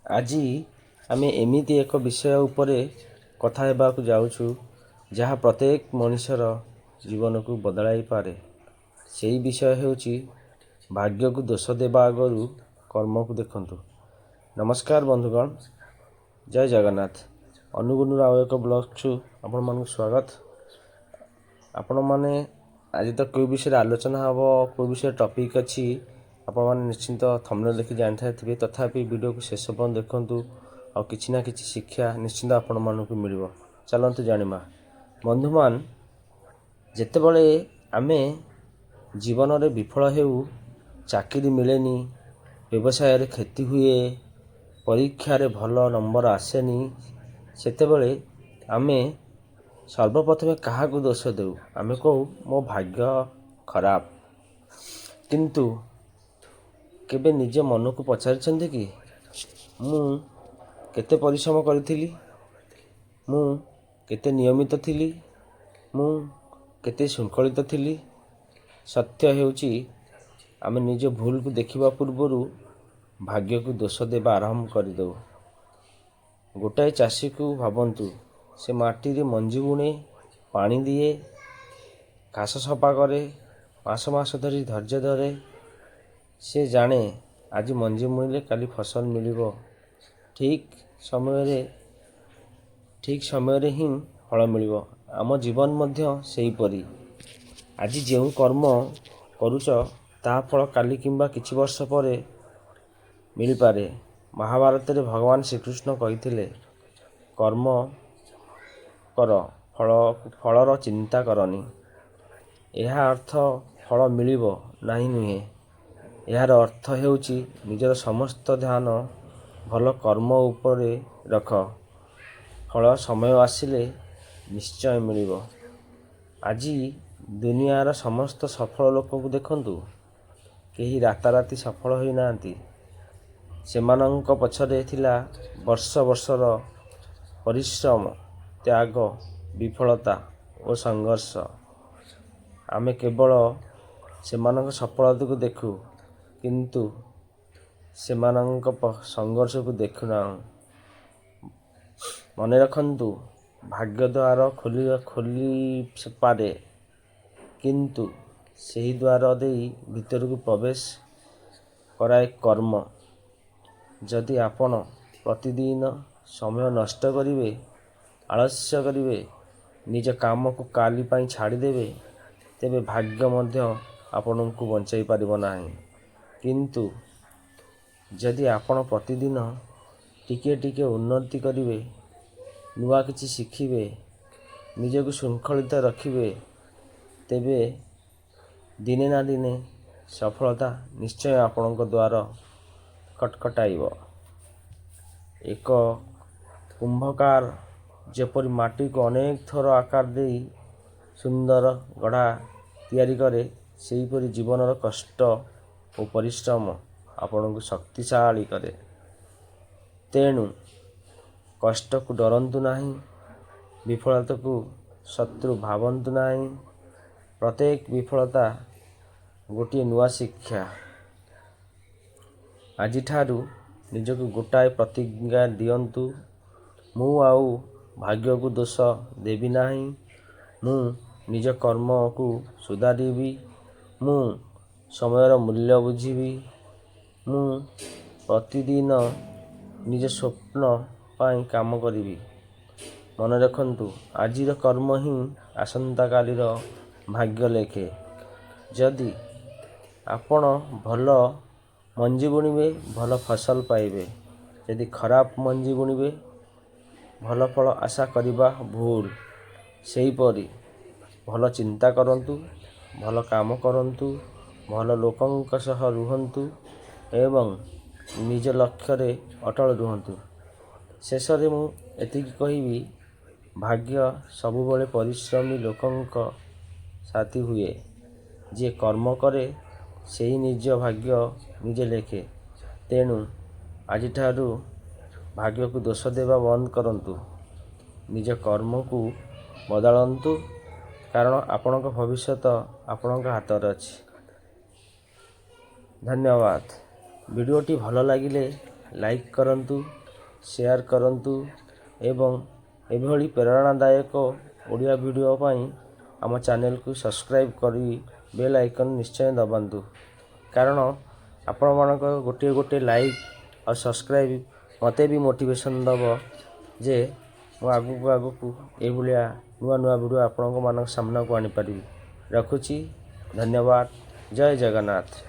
ଆଜି ଆମେ ଏମିତି ଏକ ବିଷୟ ଉପରେ କଥା ହେବାକୁ ଯାଉଛୁ, ଯାହା ପ୍ରତ୍ୟେକ ମଣିଷର ଜୀବନକୁ ବଦଳାଇପାରେ। ସେହି ବିଷୟ ହେଉଛି, ଭାଗ୍ୟକୁ ଦୋଷ ଦେବା ଆଗରୁ କର୍ମକୁ ଦେଖନ୍ତୁ। ନମସ୍କାର ବନ୍ଧୁଗଣ, ଜୟ ଜଗନ୍ନାଥ। ଅନୁଗୁଳରୁ ଆଉ ଏକ ବ୍ଲଗ୍କୁ ଆପଣମାନଙ୍କୁ ସ୍ୱାଗତ। ଆପଣମାନେ ଆଜି ତ କେଉଁ ବିଷୟରେ ଆଲୋଚନା ହେବ, କେଉଁ ବିଷୟରେ ଟପିକ୍ ଅଛି, ଆପଣମାନେ ନିଶ୍ଚିନ୍ତ ଥମ୍ବନେଲ୍ ଦେଖି ଜାଣିସାରିଥିବେ। ତଥାପି ଭିଡ଼ିଓକୁ ଶେଷ ପର୍ଯ୍ୟନ୍ତ ଦେଖନ୍ତୁ ଆଉ କିଛି ନା କିଛି ଶିକ୍ଷା ନିଶ୍ଚିନ୍ତ ଆପଣମାନଙ୍କୁ ମିଳିବ। ଚାଲନ୍ତୁ ଜାଣିବା। ବନ୍ଧୁମାନ, ଯେତେବେଳେ ଆମେ ଜୀବନରେ ବିଫଳ ହେଉ, ଚାକିରି ମିଳେନି, ବ୍ୟବସାୟରେ କ୍ଷତି ହୁଏ, ପରୀକ୍ଷାରେ ଭଲ ନମ୍ବର ଆସେନି, ସେତେବେଳେ ଆମେ ସର୍ବପ୍ରଥମେ କାହାକୁ ଦୋଷ ଦେଉ? ଆମେ କହୁ, ମୋ ଭାଗ୍ୟ ଖରାପ। କିନ୍ତୁ କେବେ ନିଜ ମନକୁ ପଚାରିଛନ୍ତି କି, ମୁଁ କେତେ ପରିଶ୍ରମ କରିଥିଲି? ମୁଁ କେତେ ନିୟମିତ ଥିଲି? ମୁଁ କେତେ ଶୃଙ୍ଖଳିତ ଥିଲି? ସତ୍ୟ ହେଉଛି, ଆମେ ନିଜ ଭୁଲକୁ ଦେଖିବା ପୂର୍ବରୁ ଭାଗ୍ୟକୁ ଦୋଷ ଦେବା ଆରମ୍ଭ କରିଦେଉ। ଗୋଟାଏ ଚାଷୀକୁ ଭାବନ୍ତୁ। ସେ ମାଟିରେ ମଞ୍ଜି ବୁଣେ, ପାଣି ଦିଏ, ଘାସ ସଫା କରେ, ମାସ ମାସ ଧରି ଧୈର୍ଯ୍ୟ ଧରେ। ସେ ଜାଣେ, ଆଜି ମଞ୍ଜି ବୁଣିଲେ କାଲି ଫସଲ ମିଳିବ। ଠିକ୍ ସମୟରେ, ଠିକ୍ ସମୟରେ ହିଁ ଫଳ ମିଳିବ। ଆମ ଜୀବନ ମଧ୍ୟ ସେହିପରି। ଆଜି ଯେଉଁ କର୍ମ କରୁଛ, ତାହା ଫଳ କାଲି କିମ୍ବା କିଛି ବର୍ଷ ପରେ ମିଳିପାରେ। ମହାଭାରତରେ ଭଗବାନ ଶ୍ରୀକୃଷ୍ଣ କହିଥିଲେ, କର୍ମ କର, ଫଳର ଚିନ୍ତା କରନି। ଏହା ଅର୍ଥ ଫଳ ମିଳିବ ନାହିଁ ନୁହେଁ। ଏହାର ଅର୍ଥ ହେଉଛି, ନିଜର ସମସ୍ତ ଧ୍ୟାନ ଭଲ କର୍ମ ଉପରେ ରଖ। ଫଳ ସମୟ ଆସିଲେ ନିଶ୍ଚୟ ମିଳିବ। ଆଜି ଦୁନିଆର ସମସ୍ତ ସଫଳ ଲୋକଙ୍କୁ ଦେଖନ୍ତୁ। କେହି ରାତାରାତି ସଫଳ ହୋଇନାହାନ୍ତି। ସେମାନଙ୍କ ପଛରେ ଥିଲା ବର୍ଷ ବର୍ଷର ପରିଶ୍ରମ, ତ୍ୟାଗ, ବିଫଳତା ଓ ସଂଘର୍ଷ। ଆମେ କେବଳ ସେମାନଙ୍କ ସଫଳତାକୁ ଦେଖୁ, କିନ୍ତୁ ସେମାନଙ୍କ ସଂଘର୍ଷକୁ ଦେଖୁନାହୁଁ। ମନେ ରଖନ୍ତୁ, ଭାଗ୍ୟ ଦ୍ୱାର ଖୋଲି ପାରେ, କିନ୍ତୁ ସେହି ଦ୍ୱାର ଦେଇ ଭିତରକୁ ପ୍ରବେଶ କରାଏ କର୍ମ। ଯଦି ଆପଣ ପ୍ରତିଦିନ ସମୟ ନଷ୍ଟ କରିବେ, ଆଳସ୍ୟ କରିବେ, ନିଜ କାମକୁ କାଲି ପାଇଁ ଛାଡ଼ିଦେବେ, ତେବେ ଭାଗ୍ୟ ମଧ୍ୟ ଆପଣଙ୍କୁ ବଞ୍ଚାଇ ପାରିବ ନାହିଁ। କିନ୍ତୁ ଯଦି ଆପଣ ପ୍ରତିଦିନ ଟିକିଏ ଟିକିଏ ଉନ୍ନତି କରିବେ, ନୂଆ କିଛି ଶିଖିବେ, ନିଜକୁ ଶୃଙ୍ଖଳିତ ରଖିବେ, ତେବେ ଦିନେ ନା ଦିନେ ସଫଳତା ନିଶ୍ଚୟ ଆପଣଙ୍କ ଦ୍ୱାର ଖଟଖଟାଇବ। ଏକ କୁମ୍ଭକାର ଯେପରି ମାଟିକୁ ଅନେକ ଥର ଆକାର ଦେଇ ସୁନ୍ଦର ଗଢ଼ା ତିଆରି କରେ, ସେହିପରି ଜୀବନର କଷ୍ଟ ଓ ପରିଶ୍ରମ ଆପଣଙ୍କୁ ଶକ୍ତିଶାଳୀ କରେ। ତେଣୁ କଷ୍ଟକୁ ଡରନ୍ତୁ ନାହିଁ, ବିଫଳତାକୁ ଶତ୍ରୁ ଭାବନ୍ତୁ ନାହିଁ। ପ୍ରତ୍ୟେକ ବିଫଳତା ଗୋଟିଏ ନୂଆ ଶିକ୍ଷା। ଆଜିଠାରୁ ନିଜକୁ ଗୋଟାଏ ପ୍ରତିଜ୍ଞା ଦିଅନ୍ତୁ, ମୁଁ ଆଉ ଭାଗ୍ୟକୁ ଦୋଷ ଦେବି ନାହିଁ। ମୁଁ ନିଜ କର୍ମକୁ ସୁଧାରିବି। ମୁଁ ସମୟର ମୂଲ୍ୟ ବୁଝିବି। ମୁଁ ପ୍ରତିଦିନ ନିଜ ସ୍ୱପ୍ନ ପାଇଁ କାମ କରିବି। ମନେ ରଖନ୍ତୁ, ଆଜିର କର୍ମ ହିଁ ଆସନ୍ତାକାଲିର ଭାଗ୍ୟ ଲେଖେ। ଯଦି ଆପଣ ଭଲ ମଞ୍ଜି ବୁଣିବେ, ଭଲ ଫସଲ ପାଇବେ। ଯଦି ଖରାପ ମଞ୍ଜି ବୁଣିବେ, ଭଲ ଫଳ ଆଶା କରିବା ଭୁଲ। ସେହିପରି ଭଲ ଚିନ୍ତା କରନ୍ତୁ, ଭଲ କାମ କରନ୍ତୁ, ଭଲ ଲୋକଙ୍କ ସହ ରୁହନ୍ତୁ ଏବଂ ନିଜ ଲକ୍ଷ୍ୟରେ ଅଟଳ ରୁହନ୍ତୁ। ଶେଷରେ ମୁଁ ଏତିକି କହିବି, ଭାଗ୍ୟ ସବୁବେଳେ ପରିଶ୍ରମୀ ଲୋକଙ୍କ ସାଥୀ ହୁଏ। ଯିଏ କର୍ମ କରେ, ସେହି ନିଜ ଭାଗ୍ୟ ନିଜେ ଲେଖେ। ତେଣୁ ଆଜିଠାରୁ ଭାଗ୍ୟକୁ ଦୋଷ ଦେବା ବନ୍ଦ କରନ୍ତୁ। ନିଜ କର୍ମକୁ ବଦଳାନ୍ତୁ, କାରଣ ଆପଣଙ୍କ ଭବିଷ୍ୟତ ଆପଣଙ୍କ ହାତରେ ଅଛି। ଧନ୍ୟବାଦ। ଭିଡ଼ିଓଟି ଭଲ ଲାଗିଲେ ଲାଇକ୍ କରନ୍ତୁ। ସେୟାର କରନ୍ତୁ ଏବଂ ଏଭଳି ପ୍ରେରଣାଦାୟକ ଓଡ଼ିଆ ଭିଡ଼ିଓ ପାଇଁ ଆମ ଚ୍ୟାନେଲକୁ ସବସ୍କ୍ରାଇବ୍ କରି ବେଲ୍ ଆଇକନ୍ ନିଶ୍ଚୟ ଦବାନ୍ତୁ, କାରଣ ଆପଣମାନଙ୍କ ଗୋଟିଏ ଗୋଟିଏ ଲାଇକ୍ ଆଉ ସବସ୍କ୍ରାଇବ୍ ମୋତେ ବି ମୋଟିଭେସନ୍ ଦେବ ଯେ ମୁଁ ଆଗକୁ ଆଗକୁ ଏଇଭଳିଆ ନୂଆ ନୂଆ ଭିଡ଼ିଓ ଆପଣଙ୍କ ମାନଙ୍କ ସାମ୍ନାକୁ ଆଣିପାରିବି। ରଖୁଛି, ଧନ୍ୟବାଦ, ଜୟ ଜଗନ୍ନାଥ।